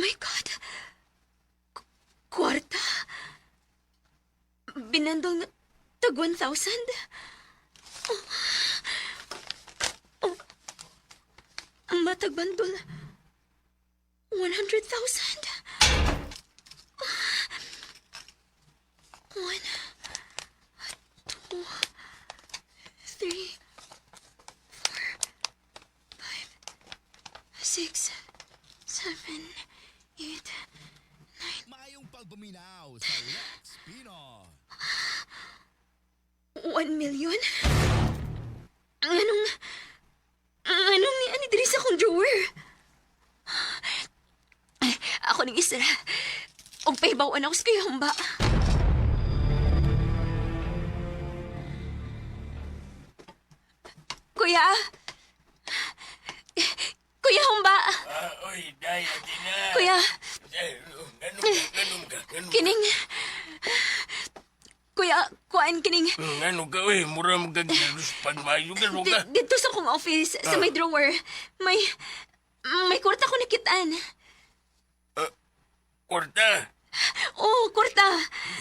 My God! Kwarta? Binandol nga tag 1,000? Oh. Oh. Matag bandol. 100,000? One, two, three, four, five, six, seven, eight, Maayong pagpaminaw sa Lex Pino. 1 million? Anong ni ani diri sa akong drawer? Ay, ako ning isara. Og pahibaw-an ako sa Kuya Humba. Kuya! Kuya Humba! Ah, oy, day, Athena. Kuya, Eh, Ganun ka, ganun ka, ganun ka. kining. Kuya, kuan kining. Ano ka, oy, mura mo kag pagmayo, ganun ka. Dito sa akong office, sa may drawer, may kwarta ko nakitaan. Kwarta. Oo, kwarta.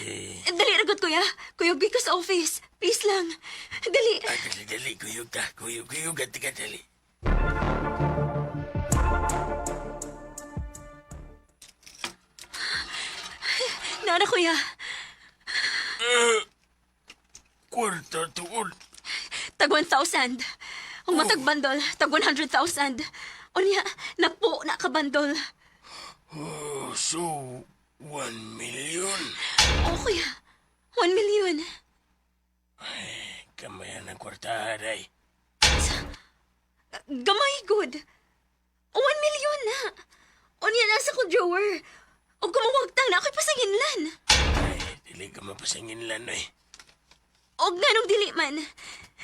Eh, Dali, ragot, kuya. Kuyog ko sa office. Please lang. Dali. ah, dali, dali, kuyog ka, kuyog, kuyog ka, tika, dali. Nara, kuya. Eh, kwarta tuod. Tag 1,000. Ang matag bandol, tag 100,000. Unya, napo na ka bandol. Oh, so, 1 million. Oo, kuya. 1 million. Kamayan ang kwarta, aray. Gamay, good. 1 million na. Unya, nasa kong drawer. O kumawagtang na ako'y pasanginlan. Ay, dili ka mapasangin lan, oy. Og nganong dili man.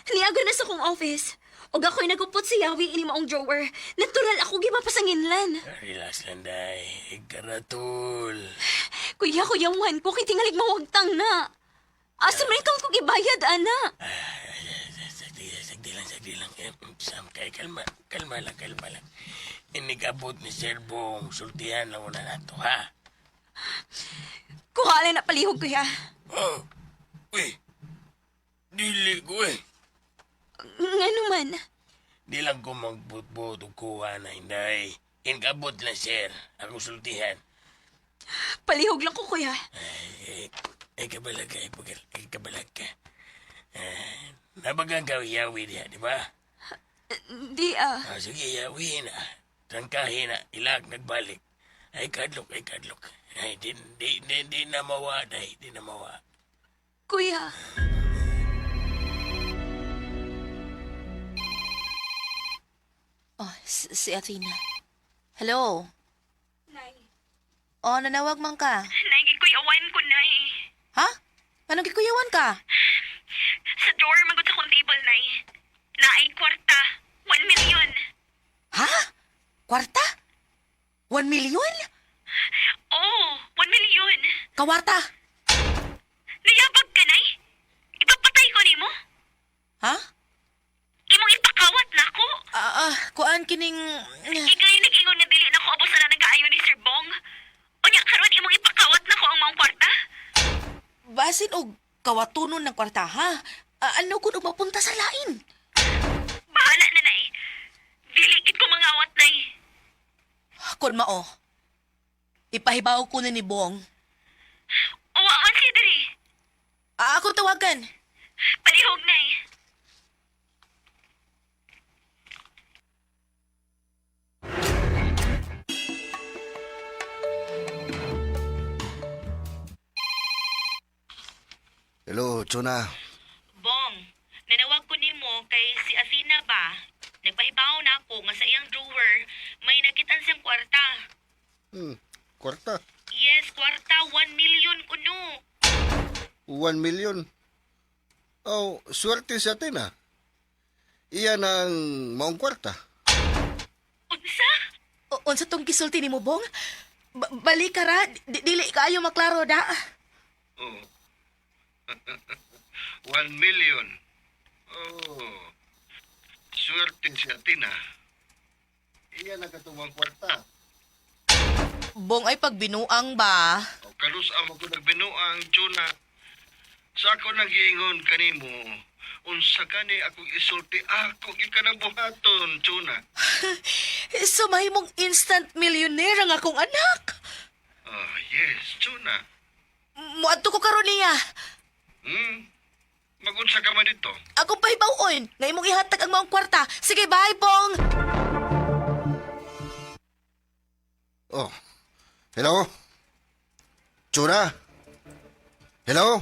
Niaga na sa kong office. Og ako'y nagupot sa yawi ini maong drawer. Natural ako gimapasanginlan. Relax lang, day. Karatul. Kuya, kuyawan ko kay tingalig mawagtang na. Asa man ikaw kong ibayad, ana? Sagdi, sagdi lang, sagdi lang. Eh, Sam, kay kalma, kalma lang, kalma lang. Inigabot ni Sir Bong, sultihan lang na nato, ha? Kuha na palihog, kuya. Oh, uy, dili ko eh. Ngano man. Di lang ko magbutbut og kuha na, hinday. Inkabot lang, sir. Akong sultihan. Palihog lang ko, kuya. Ay, ay, kabalag ka, ay, kabalag ka. Eh, nabagang ka, yawi diha, di ba? Di ah. Ah, sige, yawi na. Trangkahin na, ilag, nagbalik. Ay, kadlok, ay, kadlok. Ay, di, di, di, di na mawa, day, di na mawa. Kuya. Oh, si Athena. Hello? Nay. Oh, nanawag man ka. Nay, gikuyawan ko, Nay. Ha? Anong gikuyawan ka? Sa drawer magod sa akong table, Nay. Naay kwarta. 1 million. Ha? Kwarta? 1 million? Oh, 1 million. Kawarta? Niyabag ka, Nay? Ipapatay ko nimo? Ha? Imong ipakawat na ako. Ah, ah, kuan kining. Ikay nag-ingon nga dili na ko abos na nagkaayo ni Sir Bong. Unya karon imong ipakawat na ko ang maong kwarta. Basin og kawatunon ng kwarta, ha? Ah, ano kun og mapunta sa lain? Bahala na, Nay. Dili gid ko mangawat, Nay. Kun mao. Ipahibaw ko na ni Bong. Uwa man siya diri. Ah, ako tawagan. Palihog, Nay. Hello, Chona. Bong, nanawag ko nimo kay si Athena ba? Nagpahibaw na ako nga sa iyang drawer may nakitan siyang kwarta. Kwarta. Yes, kwarta 1 million kuno. 1 million. Oh, swerte sa atin ah. Iyan ang maong kwarta. Unsa? Unsa tong gisulti nimo, Bong? Balik ka ra, dili kaayo maklaro da. Oh. 1 million. Oh. Swerte sa atin ah. Iyan ang katuwang kwarta. Bong ay pagbinuang ba? O kalus amo ko nagbinuang, Chuna. Sa ako nagiingon kanimo, unsa kani akong isulti ako gyud ka ng buhaton, Chuna. So mahimong instant millionaire ang akong anak. Ah, yes, Chuna. Muadto ko karon niya. Hmm? Magunsa ka man dito? Akong pahibaw-on nga imong ihatag ang maong kwarta. Sige, bye, Bong. Oh. Hello? Chuna? Hello?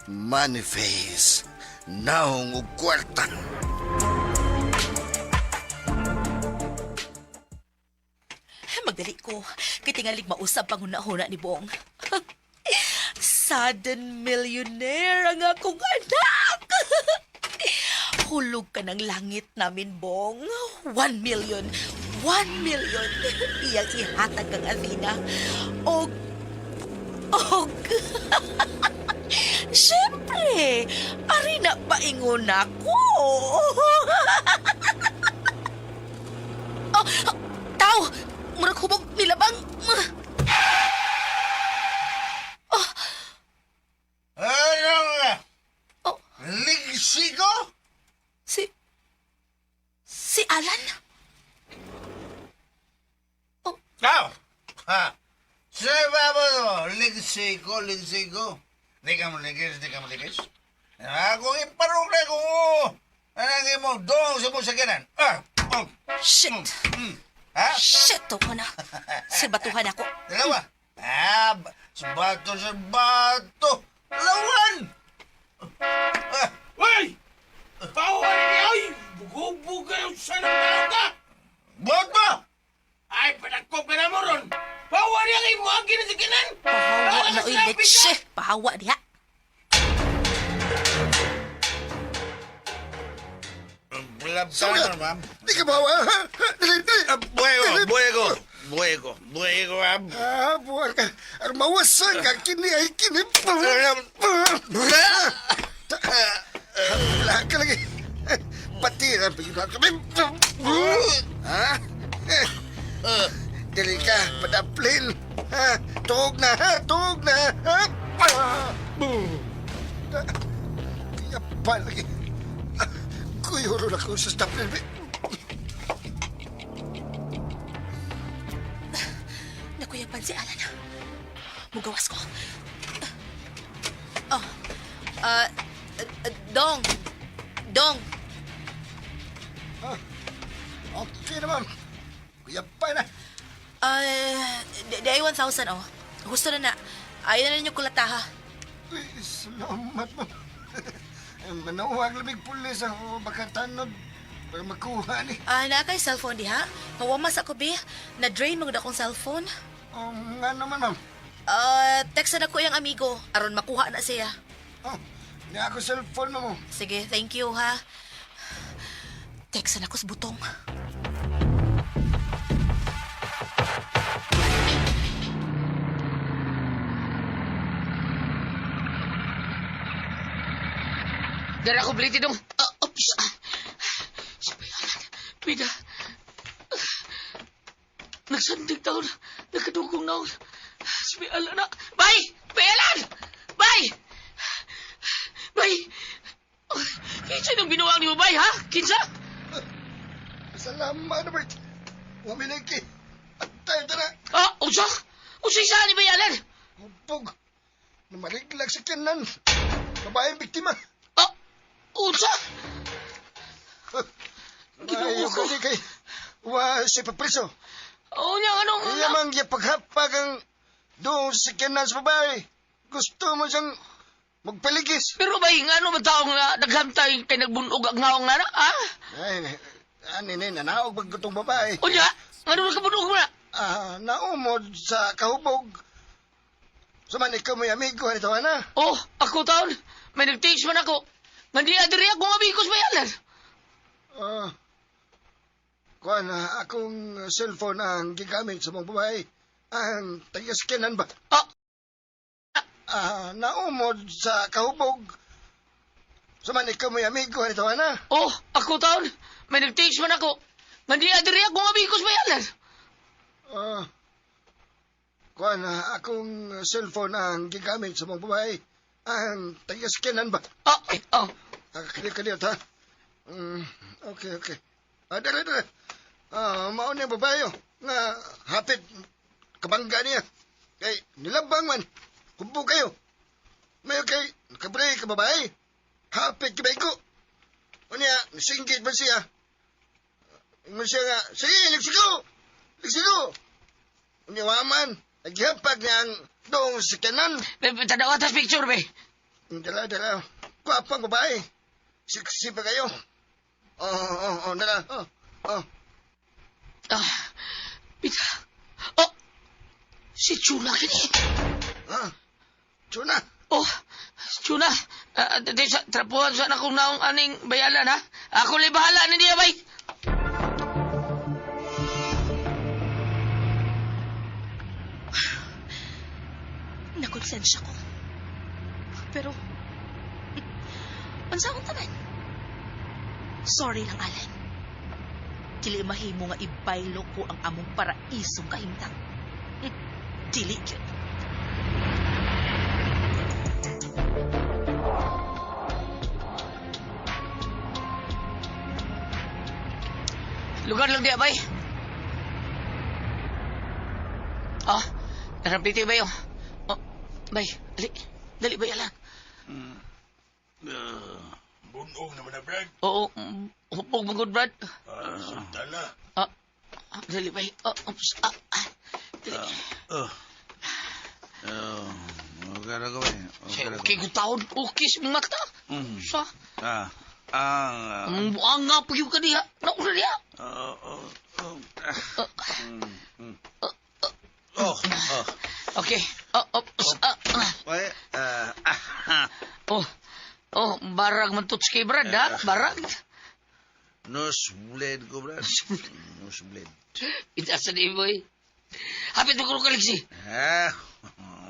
Money face. Naong og kwarta. Magdali ko. Kay tingalig mausab pang huna-huna ni Bong. Sudden millionaire ang akong anak! Hulog ka ng langit namin, Bong. 1 million. 1 million. Iyang ihatag kang Athena. Og... Siyempre, ari na paingon ako. Oh, tao! Murag hubog nilabang. Ano nga? Oh. Ligsigo? Si Alan? Tao! Ha? Sino ba mo? Ligsigo, ligsigo. Di ka mo ligis, di ka mo ligis. Ako iparong na kung ano ang mo dong sa mo sakinan. Ah! Oh. Shit! Ha? Shit! To ko na. Sirbatuhan ako. Dalawa. Ah, sa bato, sa bato. Lawan! Ah, Wey! Pawa ni ay! Bugubog kayo sa nang tao ka! buhat mo! Ay, panagkop ka na mo ron! Pawa niya kay mo ang ginasikinan! Pahawa na, oy, leche. Pahawa diha. Labtan, ma'am. Di ka bawa, ha? Dili, dili. Ah, buhay ko, buhay ko. Buhay ko, buhay ko, ma'am. Ah, buwan ka. Armawasan ka. Kini ay kini. Wala ka lagi. Pati na. Ha? Dili ka. Padaplin. Ha? Tuog na. Ha? Tuog na. Ha? Kaya pa lagi. Kuyuro na ko sa staplin. Nakuyapan si Alan. Mugawas ko. Oh. Ah, Dong. Dong. Okay naman. Kuya pa na. Ah, di ay 1,000 oh. Gusto na na. Ayaw na ninyo kulata ha. Uy, salamat mo. Manawag lamig pulis ako baka tanod para makuha ni. Ah, naa kay cellphone diha. Mawamas ako bi. Na-drain mo gud akong cellphone. Nga naman, ma'am. Ah, text na ko iyang amigo aron makuha na siya. Oh, niya ako cellphone mo. Sige, thank you ha. Text na ko sa butong. Dara ko biliti dong. Ah, oops. Sabayanan. Pida. Nagsandig taon. Nagkadugong naon. Sabayanan na. Bay! Bayalan! Bay! Bay! Kinsa nang binuwang ni mo, bay, ha? Kinsa? Salamat, Robert. Wamiliki. At tayo tara. Ah, unsa? Unsa isa ni Bayalan? Hupog. Namariglag sa kinan. Babaeng biktima. Ah, unsa? Ginoo Ay, ko. ko. Kay, wa siya papriso. Oo niya, anong... Iya mang gipaghapag ang doon sa kinan sa babae. Gusto mo siyang magpaligis. Pero bay, nga ano man taong na naghamtay kay nagbunog ang ngaong na na, ha? Ay, ani ni, nanaog pag gutong babae. Unya, ano man kabunog mo na? Ah, naumod sa kahubog. Suman ikaw may amigo, ano na? Oh, ako taon. May nag-text man ako. Nandi adiri akong amigos bayalan. Ah, kuan, akong cellphone ang gigamit sa mga babae. Ang taga-scanan ba? Ah, Ah, naumod sa kahubog. Suman ikaw may amigo, ano na? oh, ako taon. May nag-text man ako. Nga di adiri akong amigos bayalan. Ah, kuan, akong cellphone ang gigamit sa mga babae. Ang taga-scanan ba? Oh, eh, oh. Ah, Kali-kali ha? Okay, okay. Ah, dali, dali. Ah, mao ni ang babae, oh, nga hapit kabangga niya. Kay nilabang man. Kumpo kayo. Mayo kay nakabray ka babae. Hapit kabay ko. Unya, nisinggit man siya. Ingon siya nga, sige, ligsiko! Ligsiko! Unya, waman. Naghihapag niya ang doong sa kanan. Be, be, Tanawa tas picture, be. Dala, dala. Gwapang babae. Sexy pa kayo. Oo, oh, oh, oh, dala. Oh, oh. Ah, bita. Oh, si Chula kini. Ah, Chuna. Oh, si Chula. Ah, di sa trapuhan sa akong naong aning bayalan, ha? Ako lang bahala ni niya, bay. Nakonsensya ko. Pero, unsa akong tanan? Sorry lang, Alan. Dili mahimo nga ibaylo ko ang among paraisong kahimtang. Dili gyud. Lugar lang diya, bay. Ah, narampiti ba yun? Oh, bay, dali. Dali, bay, alang. Bunong naman na, Brad. Oo, hupog mo good, Brad. Ah, sultan na. Ah, ah, dali, bay. Oh, oops, ah, ah, dali. Oh. Oh, okay ra ko eh. Say, Okay ra ko. okay ko taon. Okay sa mata. Mm. Sa, Ah, ah, ang buang nga pag yung kaniya. Nauna niya. oh, oh, oh. Ah, Ah, mm, mm. Oh, oh. okay. Oh, oops, ah, ah. Wait, ah, ah, ah. Oh, oh, barag man tuts kay Brad, ha? Barag. Nosebleed ko, Brad. Nosebleed. Itaas na boy. Hapit mo kung kaliksi. Eh,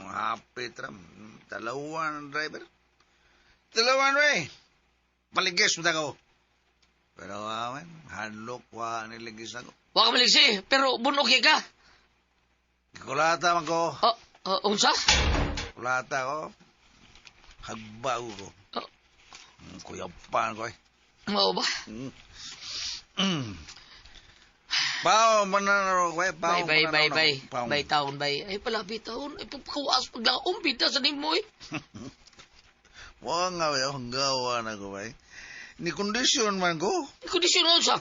hapit ram. Dalawa ng driver. Dalawa na eh. Paligis mo ko. Pero awen, hadlok wa niligis ako. Wa ka maliksi, pero bunok ka. Kulata man ko. Oh, oh, unsa? Kulata ko. Hagbaw ko. Oh. Kuyapan ko eh. Mao ba? Mm. Mm. Pao, mananaro ko eh. Pao, Bay, bay, bay, mananaro bay. ko. Pao. Bay taon, bay. Ay, palabi taon. Ay, pagpakawas, paglaom, bita sa nimo, eh. Wa nga ba, hanggawa na ko bay. Ni kondisyon man ko. Kondisyon unsa?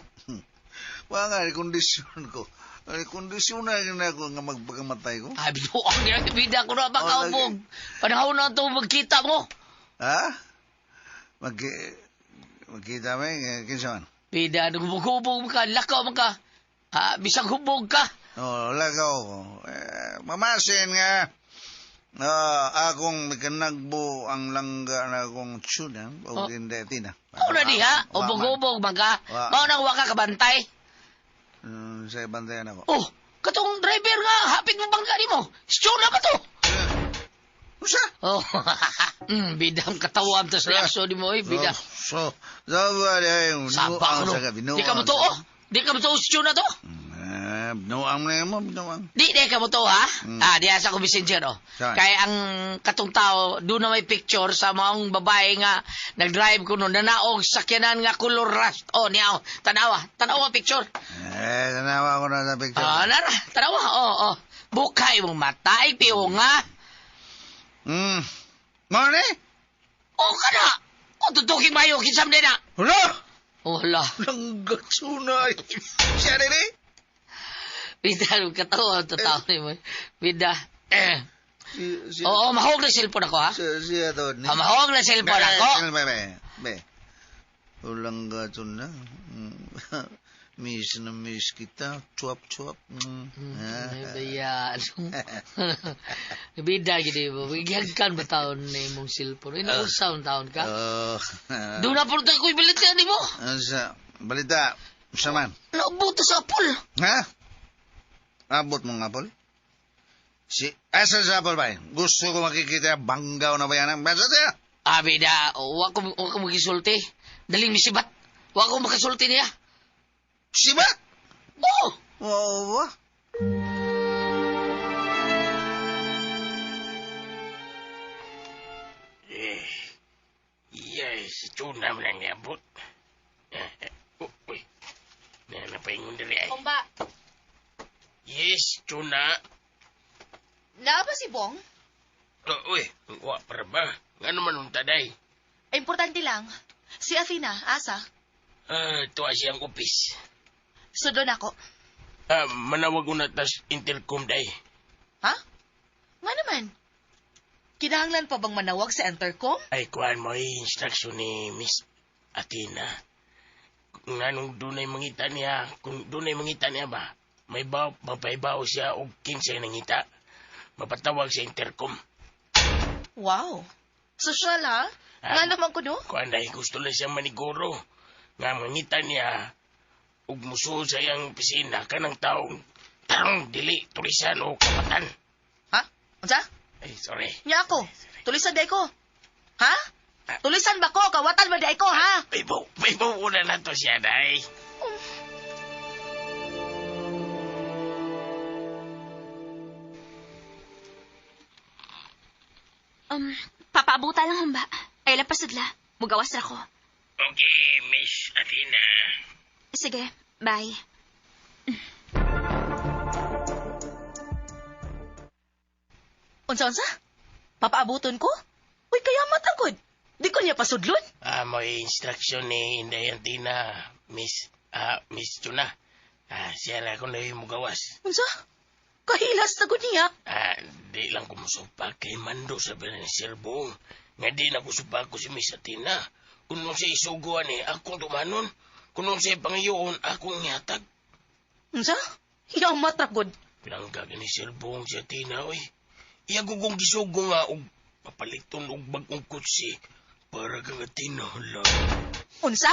Wa nga, ni kondisyon ko. Ni kondisyon na yun ako nga magpakamatay ko. Ay, binuang niya, bida ko na Oh, makaubog. Panahon na ito, magkita mo. Ha? Mag magkita mo eh, kinsa man? Bida, nagubog-hubog ka, lakaw man ka. Ha, bisag hubog ka. Oh, lagaw ko. Eh, mamasin nga. Ah, akong mikanagbo ang langga na akong tuna o Oh. hindi tina. Mao na diha, Wa man. ubog-ubog man ka. Wa. Mao nang wa ka kabantay. Sa bantayan ako. Oh, katong driver nga, hapit mo bangga nimo. Sure na ba to? Usa? Oh, bidang katawan tas reaksyon nimo eh, bida. So, so, ay, Sapa ko no. Di ka mo to, oh. Di ka mo to, sure na to. Eh, binuang na mo, binuang. Di ka mo to, ha? Mm. Ah, diha sa akong messenger, oh. Saan? Kaya ang katong tao, doon na may picture sa maong babae nga nag-drive ko noon, nanaog sakyanan nga color rust. Oh, niya, oh. Tanawa, tanawa picture. Eh, tanawa ko na sa picture. Ah, nara, tanawa, oh, oh. Bukay mong mata, ay piho nga. Mone? Oh, kana. Oh, tutukin mayo, kinsam din na. Hala! Oh, hala. Langga tuna. Siya rin eh. Bida, katawa, totoo ni mo. Bida. Eh. Si, si, Oo, mahog na cellphone ako, ha? Si, siya to. Ah, mahog na cellphone ako. Be, be, be. Langga tuna. Miss na miss kita. Chuap, chuap. Mm. Ay, bayan. Bida, gini mo. Gihagkan ba taon na imong cellphone? Inausaw taon ka? Oh. Doon na po tayo ko'y balita ni mo. Ano sa balita? Sa man? Nabuto sa apol. Ha? Abot mo nga, Paul? Si, asa sa Apple ba? Gusto ko makikita banggaw na bayanan. Basta siya. Ah, bida, wa ko, wa ko magisulti. Daling misibat. Wa ko makasulti niya. Sibat! Oh! Oo ba? Eh, yes, tuna man ang niabot. Eh, eh, oh, uy. Na napaingon diri ay. Kumba, Yes, tuna. naa ba si Bong? Oh, uy, wa para ba? Ngano man unta day? Importante lang, si Athena, asa? Ah, tuwa siyang office. Sudon ako. Ah, manawag una tas intercom day. Ha? Nga naman. Kinahanglan pa bang manawag sa intercom? Ay, kuhan mo ay instruction ni Miss Athena. Nganong dunay mangita niya, kung dunay mangita niya ba, may baw, mapaibaw siya og kinsay nangita. Mapatawag sa intercom. Wow. Social ha? Ah. Nga naman ko no? Kuan dahil gusto lang siya maniguro. Nga mangita niya og musuod sa iyang opisina kanang taong tarong dili tulisan o kapatan. Ha? Unsa? Ay, sorry. Nya ako. Tulisan day ko. Ha? Tulisan ba ko? Kawatan ba day ko, ha? Paibaw, paibaw una na to siya, day. Papaabuta lang humba. Ay lang pasadla. Mugawas ra ko. Okay, Miss Athena. Sige, bye. Unsa, unsa? Papaabuton ko? Uy, kaya matagod. Di ko niya pasudlon. Ah, may instruction ni Inday Athena, Miss, ah, Miss Tuna. Ah, siya na ako na yung mugawas. Unsa? Kahilas na gud niya. Ah, di lang ko musupa kay Mando sa ni Sir Bong. Nga di na ko supa ko si Miss Athena. Kung nung siya isuguan eh, akong tumanon. Kung nung siya pangayoon, akong ihatag. Unsa? Yamat ra gud. Pinangga ni Sir Bong si Athena, oy. Iya gugong gisugo nga og papaliton og bagong kutsi para kang Athena, hala. Unsa?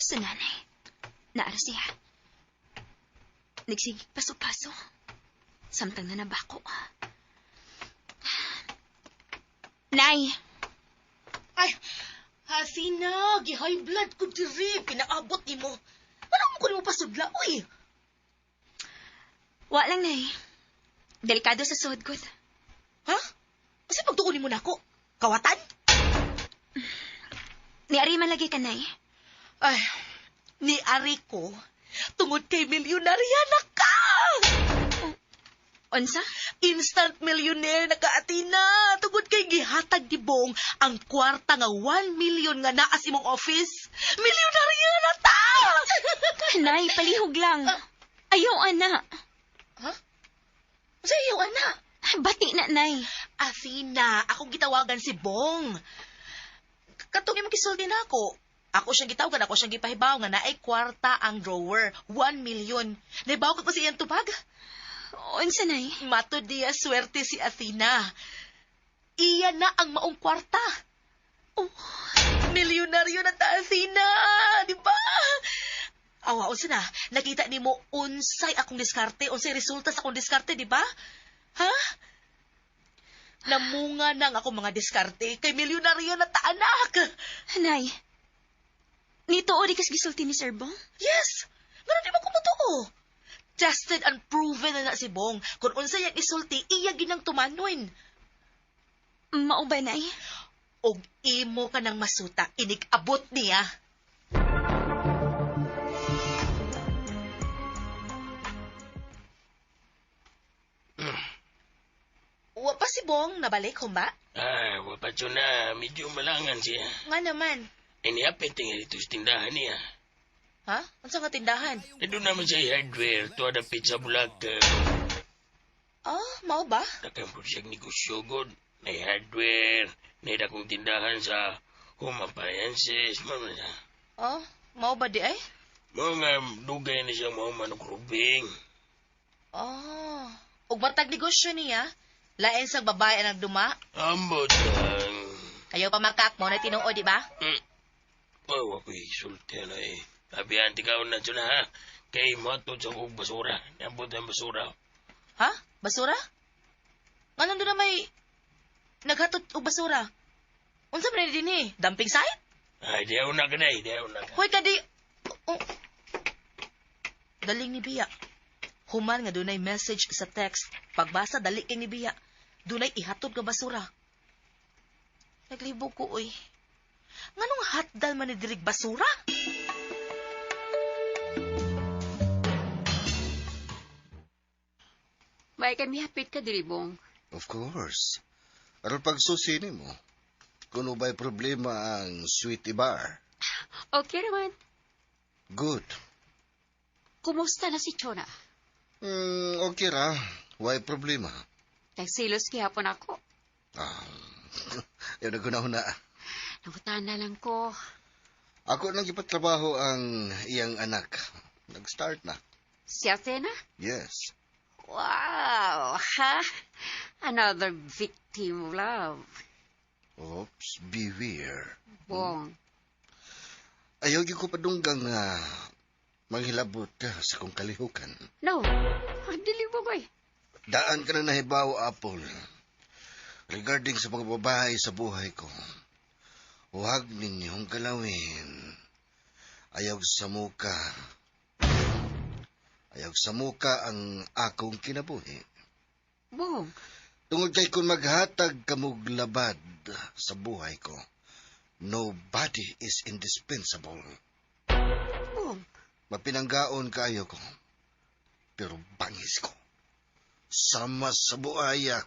Sa nanay. Naara siya. Nagsige paso-paso. Samtang na nabako. Nay! Ay, Athena, gi-high blood ko diri. Pinaabot nimo. Ano mo ko nimo pasudla, uy? Wa lang, Nay. Delikado sa suod ko. Ha? Kasi pagtuon nimo nako. Kawatan? Niari man lagi ka, Nay. Ay, ni ari ko, tungod kay milyonarya na ka! Unsa? Instant millionaire na ka, Athena! Tungod kay gihatag ni Bong ang kwarta nga 1 million nga naa sa imong office. Milyonarya na ta! Nay, palihog lang. Ayaw, ana. Ha? Sa iyo, ana. Bati na, Nay. Athena, akong gitawagan si Bong. Katong imong gisulti na ako. Ako siyang gitawagan, ako siyang gipahibaw nga naay kwarta ang drawer, 1 million. Naibaw ka pa sa iyang tubag? Unsa, Nay? Matod niya swerte si Athena. Iya na ang maong kwarta. Oh, milyonaryo na ta, Athena! Di ba? Awa, unsa na? Nakita nimo unsay akong diskarte, unsay resulta sa akong diskarte, di ba? Ha? Namunga na ang akong mga diskarte kay milyonaryo na ta, anak. Nay. Nito ori kas gisulti ni Sir Bong? Yes! Ngano di ba ko motoo? Tested and proven na na si Bong. Kung unsay ang isulti, iya ginang tumanon. Mao ba, Nay? Og imo ka ng masuta, inig-abot niya. Wa pa si Bong nabalik, humba? Ah, wa pa na, medyo malangan siya. Nga naman. Ay, nihapit nga dito sa tindahan niya. Ha? Unsa nga tindahan? Eh, doon naman sa hardware, tuwa dapit sa Bulacan. Ah, mao ba? Dakang po siyang negosyo, god. May hardware, may dakong tindahan sa home appliances, mga na. Oh, mao ba di ay? Mga dugay na siyang mga manok rubing. Oh, ug matag negosyo niya, lain sa babae ang nagduma. Ambot lang. Ayaw pa makak mo na tinuod, di ba? Oh, ako'y sulti na eh. Abihan, ikaw na dyan ha. Kay matod sa kong basura. Nabot ang basura. Ha? Basura? Nganong doon na may naghatod og basura? Unsa man ni dinhi? Dumping site? Ay, di una ka, day. Di una ka. Hoy kadi. Oh. Daling ni Bia. Human nga dunay message sa text. Pagbasa dali kay ni Bia. Dunay ihatod nga basura. Naglibog ko oy. Nganong hatdal man ni dirig basura? May kami hapit ka diri, Bong. Of course. Aron pagsusi nimo, kung ano ba'y problema ang sweetie bar. Okay naman. Good. Kumusta na si Chona? Okay ra. Why problema? Nagsilos gihapon ako. Ah, yun na na. Nangutan na lang ko. Ako nang gipatrabaho ang iyang anak. Nag-start na. Si Athena? Yes. Wow, ha? Another victim of love. Oops, beware. Bong, Ayaw gyud ko padunggang nga manghilabot ka sa kong kalihukan. no. Ang dili mo koy. Daan ka na nahibaw, Apple. Regarding sa mga babae sa buhay ko, huwag ninyong galawin. Ayaw sa muka. Ayaw sa muka ang akong kinabuhi. Bong, Tungod kay kung maghatag kamog labad sa buhay ko, nobody is indispensable. Bong, Mapinanggaon kaayo ko, pero bangis ko. Sama sa buaya,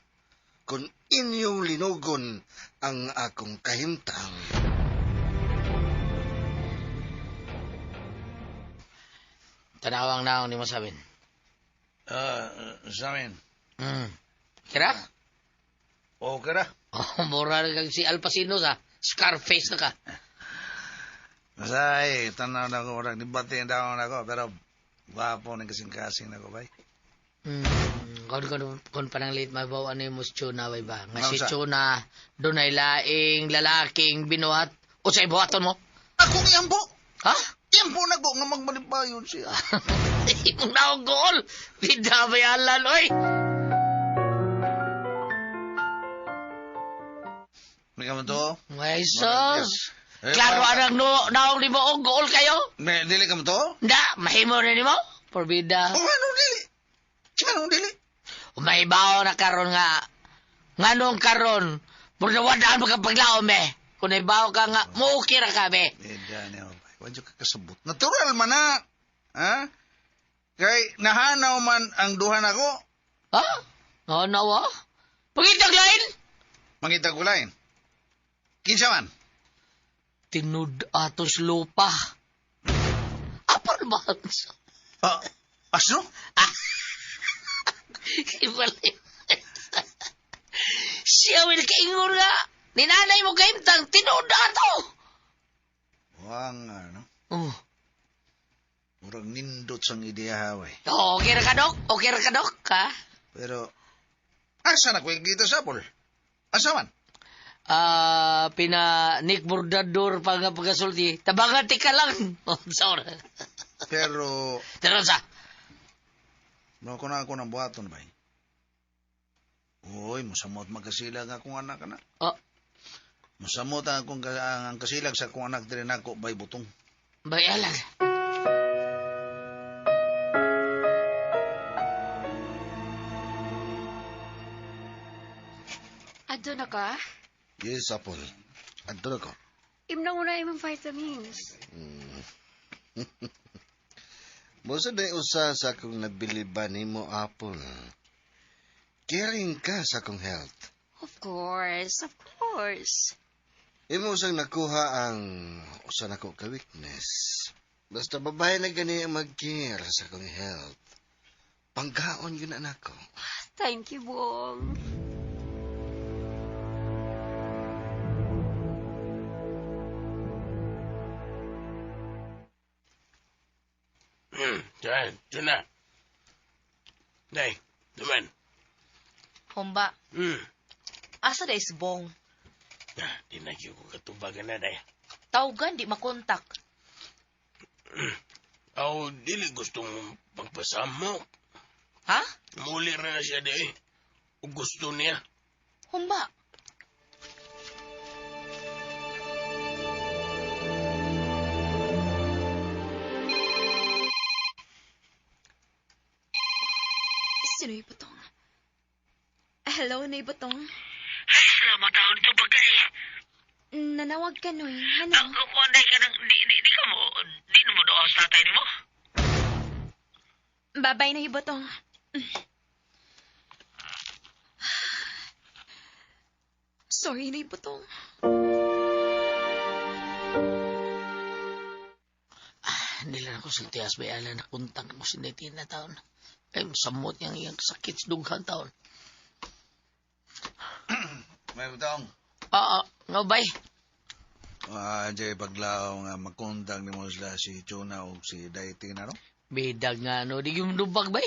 kung inyong linugon ang akong kahimtang. Tanawang naong ni mo sabin. Ah, sa amin. Kira? Okay ra. Oh, mura na kang si Al Pacino sa Scarface na ka. Masay, tanaw na ko, orang dibati ang daon ako, pero gwapo ng kasing-kasing na ko, bay. Kung pananglit mabaw ano yung si Chuna bay ba? Nga si Unsa? Chuna, dunay laing lalaking binuhat. O sa ibuhaton mo? Akong iyampo! Ha? Iyampo na ko nga magmalipayon siya. Imong naong goal! Bida bayalan, oy! May ka to? May sus! Eh, Klaro anang no, naong ni mo og goal kayo? May, dili ka mo to? Da, mahimo na nimo? Porbida. Oh, anong dili? Anong dili? Mahibaw na karon nga. Nganong karon? Murna wadaan makapaglaom eh. Kung nahibaw ka nga, muukir ra ka be. Eh, Daniel, bay, wadyo ka kasabot. Natural man na. Ha? Kay nahanaw man ang duha nako, Ha? Ano wa? Pagitag lain? mangita ko lain. Kinsa man? Tinud atos lupa. Apar ba? Ah, asno? Ibalik. Siya will kaingon nga. Ninanay mo kahimtang, tinud ato. Wang ano? Oh. Murag nindot sang ideya haway. Oh, okay ra ka, Dok? Okay ra ka, Dok? Ha? Pero asa na ko kita sa Apple? Asa man? Ah, pina Nick Bordador pa nga pagkasulti. Tabangan ti ka lang. Oh, sorry. Pero Pero sa, no ko na ako ng buhaton bay. Uy, musamot magkasilag akong anak na. Oh. Musamot ang akong ang kasilag sa akong anak diri nako bay butong. Bayalan. Ado na ka? Yes, Apple. Adto na ko. Imna mo na imong vitamins. Mosa na usa sa akong nabiliban nimo, Apple. Caring ka sa akong health. Of course, of course. Imo usang nakuha ang usa nako ka weakness. Basta babae na gani ang mag-care sa akong health. Panggaon yun anak ko. Thank you, Bong. Diyan, Chuna. Day, duman. Humba, asa da isbong? Ah, di na ko katubagan na, day. Tawgan di makontak. Aw, dili gusto mong pagpasamok. Ha? Muli ra na siya, day. Ug gusto niya. Humba. Sino yung butong? Hello, Nay Butong. Ay, salamat taon ito bagay. Nanawag ka, Noy. Ano? Ang kukuan ka ng, di ka mo, di na mo doon sa tatay mo. Babay, Nay Butong. Sorry, Nay Butong. Hindi lang ako sultias ba ala na kontak mo si Netina taon. Ay, samot niyang iyang sakit sa dughan taon. May butong. Oo, nga bay. Ah, jay paglaw nga magkontak nimo sila si Chuna o si Daitina, no? Bidag nga no, di yung dubag bay.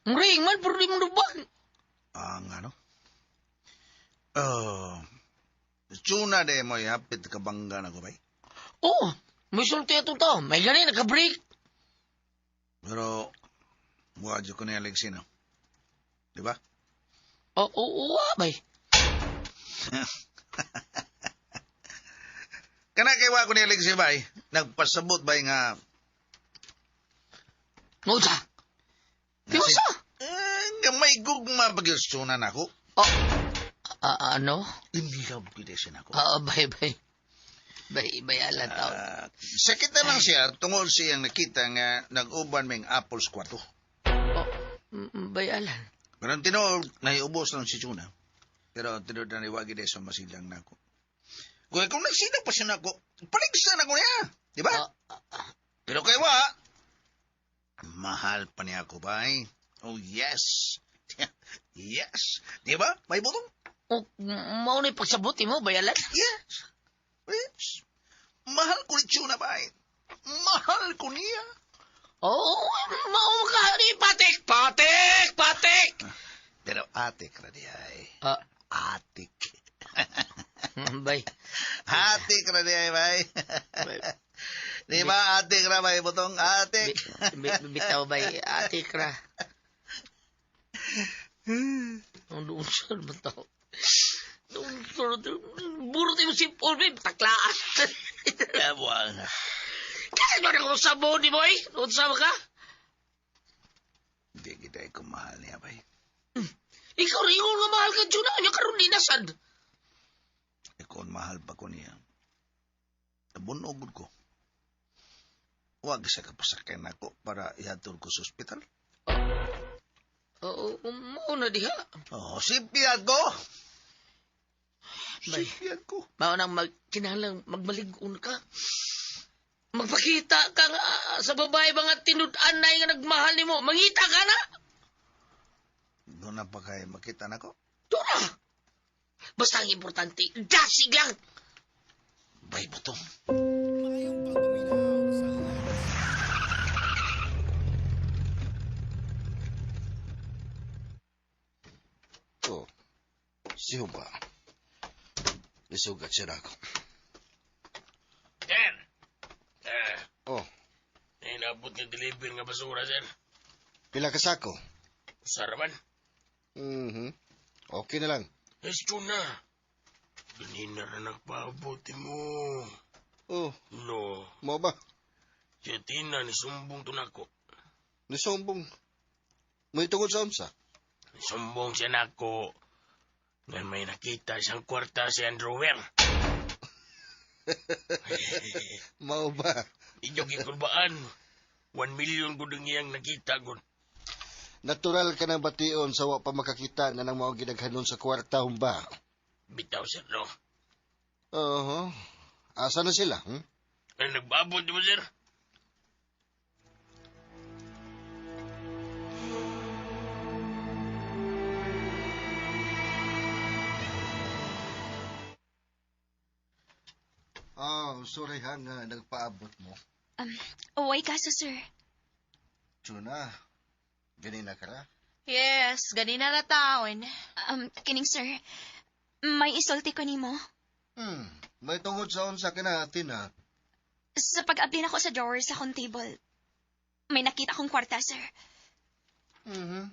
Ring man, pero di mo dubag. Ang ano? Oh, Chuna de mo hapit kabangga na ko bay. Oo, may sulti atong tao. May gani, naka-break. Pero wa jud ko ni Alexi, no? Di ba? Oo, oo, oo, bay. Kana kay wa ko ni Alexi bay, nagpasabot bay nga Ngusa. Di mo sa? Eh, nga may gugma pag Chuna nako. Oh, ano? In love gyud siya nako. Oo, bay, bay. Bay, bay, ala taon. Ah, sakit na lang siya tungod siyang nakita nga nag-uban ming apples kwarto. Oh, bay, alan. Pero ang tinuod, naiubos lang si Chuna. Pero ang tinuod na niwagi sa masilang nako. Kung nagsinag pa siya nako, paligsan ako niya. Di ba? Ah, Pero kay wa, mahal pa niya ako, bay. Oh, yes. Yes. Di ba? May butong? Oh, mao ni pagsabot mo, bay, alan. Yes. Yes. Mahal ko ni Chuna, bay. Mahal ko niya. Oo, mao ka ni patik, patik, patik. Pero atik ra di ay. Ah, Atik. bay. Atik ra di ay, bay. Bay. Di ba atik ra bay butong atik? Bitaw bay, atik ra. Ang doon siya naman tao. Doon siya, burot yung sipon, bay, taklaan. Ewan. Kasi ba na sa mo ni boy? Unsa ba ka? Hindi kita ko mahal niya, bay. Ikaw rin nga mahal ka, Juna. Anya karon di nasad. Ikaw mahal pa ko niya. Nabunogod ko. Huwag sa kapasakay nako para ihatol ko sa ospital. Oo, mao na diha. Oh, sipiyad ko! Bay. Sipiyad ko. Mao nang mag, kinahanglang magmalig-on ka. Magpakita ka nga sa babae mga tinud-anay nga nagmahal nimo. Mangita ka na. Doon na pa kay makita nako. Doon na. Basta ang importante, dasig lang. Bay, butong. Maayong pagpaminaw sa Lex. Oh, siyo ba? Isugat siya ako. Sir! Ah, Oh, inabot nga deliver nga basura, sir. pila ka sako? Saraman. Mhm. Okay na lang. Es na. Ganina ra nagpaabot mo. Oh, No, mo ba? si Tina ni sumbong to nako. Nisumbong. May tungod sa unsa? Sumbong siya nako. Nga may nakita siyang kwarta si Andrewer. Mao ba? Inyo gikulbaan. 1 million gud ang iyang nakita gud. Natural ka ng bation sa wa pa makakita na nang mao gidaghanon sa kwarta humba. Bitaw sir no. Oho. Asa na sila? Hmm? Ay nagbaabot mo sir. Oh, sorry ha nga nagpaabot mo. Uway kaso, sir. Chuna, ganina ka ra? Yes, ganina ra taon. Kining, sir. May isulti ko nimo. Hmm, may tungod sa unsa ka na, Tina. Sa pag-abli nako sa drawer sa akong table, may nakita akong kwarta, sir. Mhm.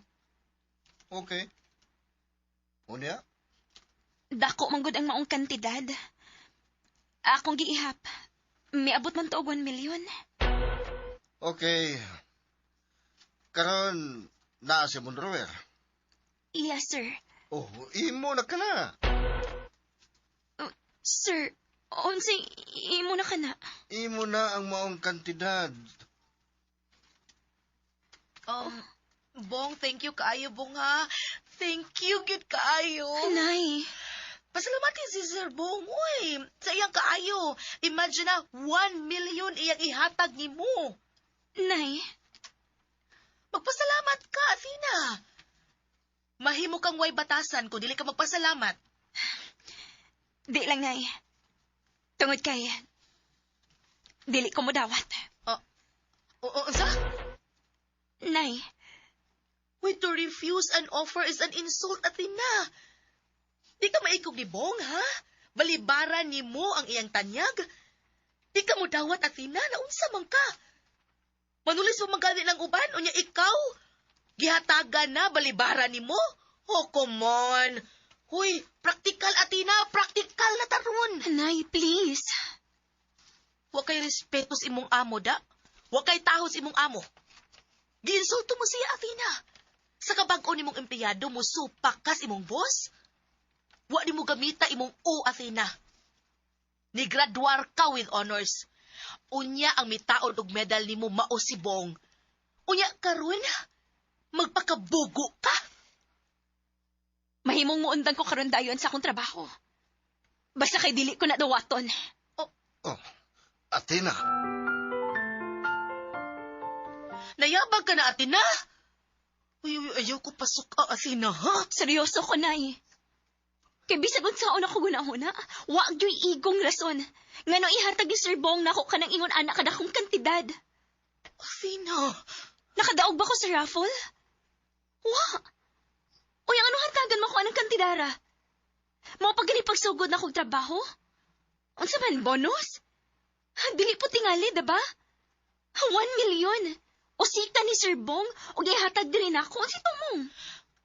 Okay. Unya? Dako man gud ang maong kantidad. Akong giihap. Miabot man to og 1 million. Okay. Karon naa si mong drawer. Yes, sir. Oh, imo na ka na. Sir, unsay imo na ka na. Imo na ang maong kantidad. Bong, thank you kaayo, Bong, ha? Thank you, gyud kaayo. Nay, Pasalamatin si Sir Bong, uy. Sa iyang kaayo. Imagine na, 1 million iyang ihatag nimo. Nay, Magpasalamat ka, Athena. Mahimo kang way batasan kung dili ka magpasalamat. Di lang, Nay. Tungod kay, dili ko modawat. O, unsa? Nay, Wait, to refuse an offer is an insult, Athena. Di ka maikog ni Bong, ha? Balibaran ni mo ang iyang tanyag. Di ka mo dawat, Athena, naunsa man ka. Manulis mo man gani ng uban, unya ikaw, gihatagan na, balibaran ni mo. Oh, come on. Huy, practical, Athena, practical na taron. Nay, please. Wa kay respeto sa imong amo, da. Wa kay taho sa imong amo. Giinsulto mo siya, Athena. Sa kabag-o nimong empleyado mo, supak ka sa imong boss. Wa di mo gamita imong O, Athena. Nigraduar ka with honors. Unya ang mitaon og medal nimo mao si Bong. Unya karon, magpakabugo ka. Mahimong muundang ko karon dayon sa akong trabaho. Basta kay dili ko na dawaton. Oh, Athena. Nayabag ka na, Athena. Uy, uy, ayaw ko pasok, Athena, ha? Seryoso ko, Nay. Kay bisag unsaon ako gunahuna, wa gyoy igong rason. Ngano ihatag ni Sir Bong nako kanang ingon anak kada akong kantidad. Athena. Nakadaog ba ko sa raffle? Wa. Uy, ang ano hatagan mo ko anang kantidara? Mao pa gani pagsugod na kog trabaho? Unsa man bonus? Ha, dili po tingali, diba? Ha, 1 million. Osita ni Sir Bong, og ihatag diri nako. Unsa tumong?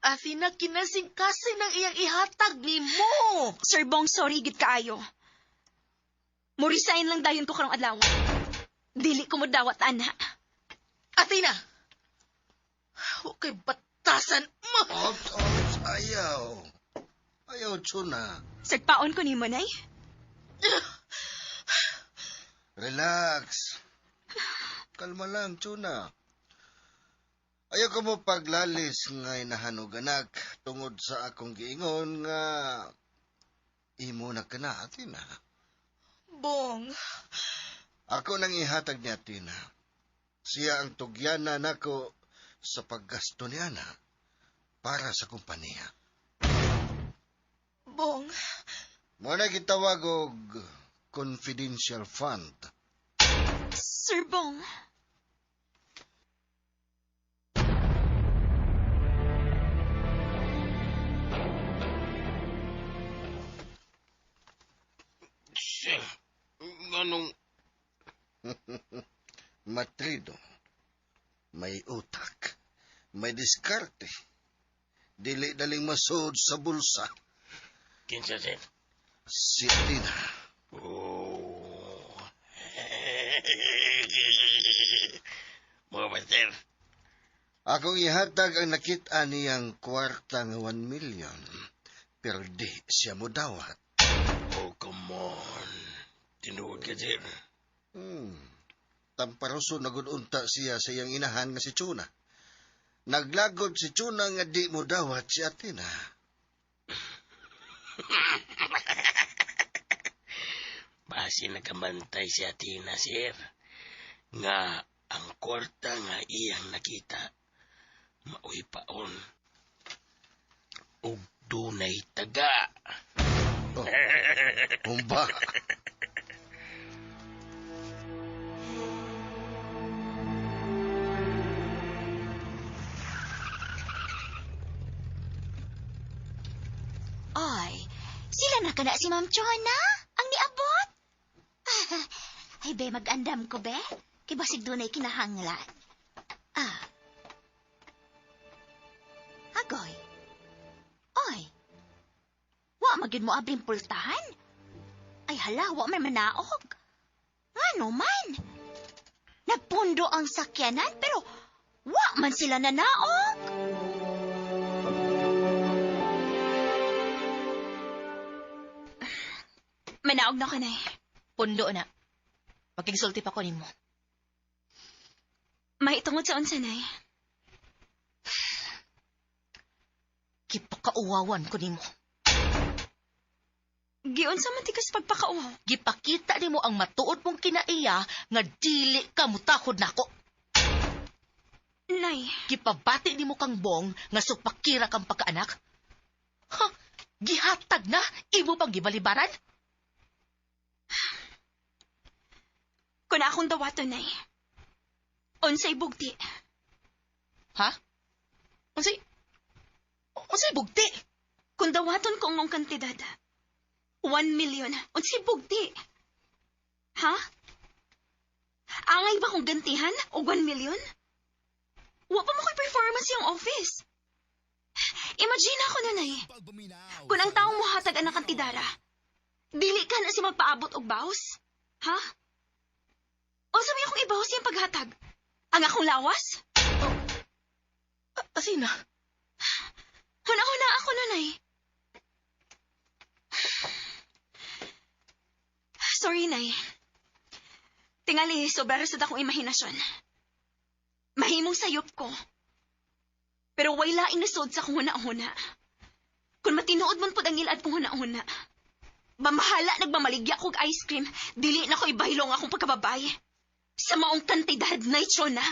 Athena, kinasing-kasing ng iyang ihatag nimo. Sir Bong, sorry gid kaayo. Mo resign lang dayon ko karong adlaw. Dili ko mo dawat ana. Athena! Wa kay batasan mo. Ops, ops, ayaw. Ayaw, Chuna. Sagpaon ko nimo, Nay. Relax. Kalma lang, Chuna. Ayaw ko mo paglalis nga inahanog anak tungod sa akong giingon nga imo na ka na, Athena. Bong, Ako nang ihatag ni Athena. Siya ang tugyana nako sa paggasto ni Ana para sa kompanya. Bong, Mo na gitawag og confidential fund. Sir Bong. Sir, nganong Matrido, may utak, may diskarte, dili daling masud sa bulsa. Kinsa, sir? Si Athena. Oh. Mga ba, sir? Akong ihatag ang nakita niyang kwarta nga 1 million. Pero di siya modawat. Oh, come on. Tinuod ka, sir. Tamparoso nagudunta siya sa iyang inahan nga si Chuna. Naglagod si Chuna nga di mo dawat si Athena. Basi nakamantay si Athena, sir. Nga ang kwarta nga iyang nakita, maoy paon. Ug dunay taga. Oh, humba. Ay, sila na kana si Ma'am Chona, ang niabot. Ay, be, mag-andam ko, be. Kay basig dunay kinahanglan. Ah. Agoy. magyud mo abring pultahan. Ay hala, wa may manaog. Ngano man? Nagpundo ang sakyanan pero wa man sila nanaog. Manaog na ko, Nay. Pundo na. Makigsulti pa ko nimo. May tungod sa unsa, Nay. Gipakauwawan ko nimo. Giunsa man tikas pagpakauwaw. Gipakita nimo ang matuod mong kinaiya nga dili ka mutakod nako. Nay, Gipabati nimo kang Bong nga supakira kang pagkaanak. Ha, gihatag na imo bang gibalibaran? Kun akong dawaton, Nay. Unsay bugti. Ha? Unsay bugti? Kung dawaton ko ang kantidad, 1 million, unsay bugti. Ha? Angay ba kong gantihan og 1 million? Wa pa mo ko'y performance yung office. Imagine ako na, Nay. Kung ang taong muhatag ang kantidara, dili ka na si magpaabot og baws? Ha? Unsa may akong ibaws yung paghatag? Ang akong lawas? Asina? Huna-huna ako, Nanay. Sorry, Nay. Tingali, sobra ra sad akong imahinasyon. Mahimong sayop ko. Pero way laing nasod sa akong huna-huna. Kung matinuod man pod ang ilad kong huna-huna. Mamahala nagmamaligya kog ice cream, dili na ko ibahilong akong pagkababay. Sa maong kantidad, Nay Chona.